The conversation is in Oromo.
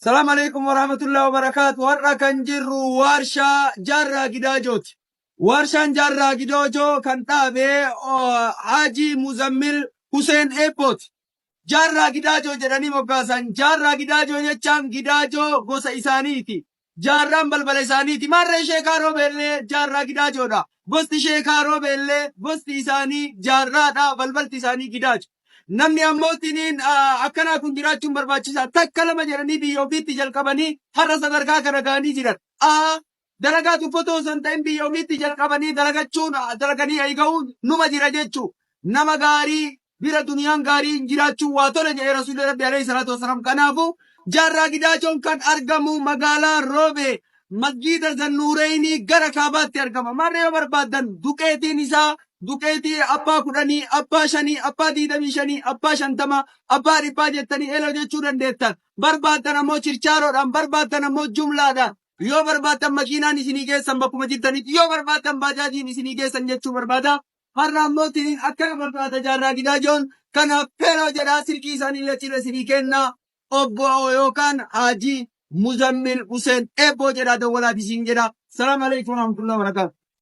Salaam alaikum warahmatullahi wabarakaatu. Har'a kan jirru waarshaa Jaarraa Gidaajooti. Waarshaan Jaarraa Gidaajoo kan dhaabe Haajii Muzammil Huseen Eebbooti. Jaarraa Gidaajoo jedhanii moggaasan. Jaarraa Gidaajoo jechaan Gidaajoo gosa isaaniiti. Jaarraan balbala isaaniiti. Maarree Sheekaa Roobeellee Jaarraa Gidaajoodha. Gosti Sheekaa Roobeellee gosti isaanii Jaarraadha. Balbalti isaanii Gidaajo. Namni ammoo tiniin akkanaa kun jiraachuun barbaachisaa. Takka lama jedhanii biyya ofiitti jalqabanii har'a sadarkaa kana ga'anii jiran. A. Dalagaa tuffatoo osoo hin ta'in biyya ofiitti jalqabanii dalagachuun dalaganii eega'uun numa jira jechuu. Nama gaarii bira duniyaan gaarii jiraachuun waa tole jedhe Rasuulli Rabbi alayhi salaatu wasalaam. Kanaafuu Jaarraa Gidaajoon kan argamu magaalaa Roobee masgiida Zannuureynii gara kaabaatti argama. Maarree yoo barbaaddan duqeetiin isaa duqeetii abbaa 10, abbaa 5, abbaa 25, abbaa 50, abbaa 100 jettanii eloo jechuu dandeettan. Barbaaddan ammoo chirchaaroodhaan, barbaaddan ammoo jumlaadhaan. Yoo barbaaddan makiinaan isinii geessan bakkuma jirtanitti, yoo barbaaddan baajaajiin isinii geessan jechuu barbaada. Har'a ammoo tiniin akkana barbaada Jaarraa Gidaajoon kanaaf feloo jedhaa silkii isaanii illee achirra isinii kenna. Obbo yookaan Haajii Muzammil Huseen Eebboo jedhaa dawwalaati isiin jedha. Salaam alaikum warahmatullahi wabarakatuh.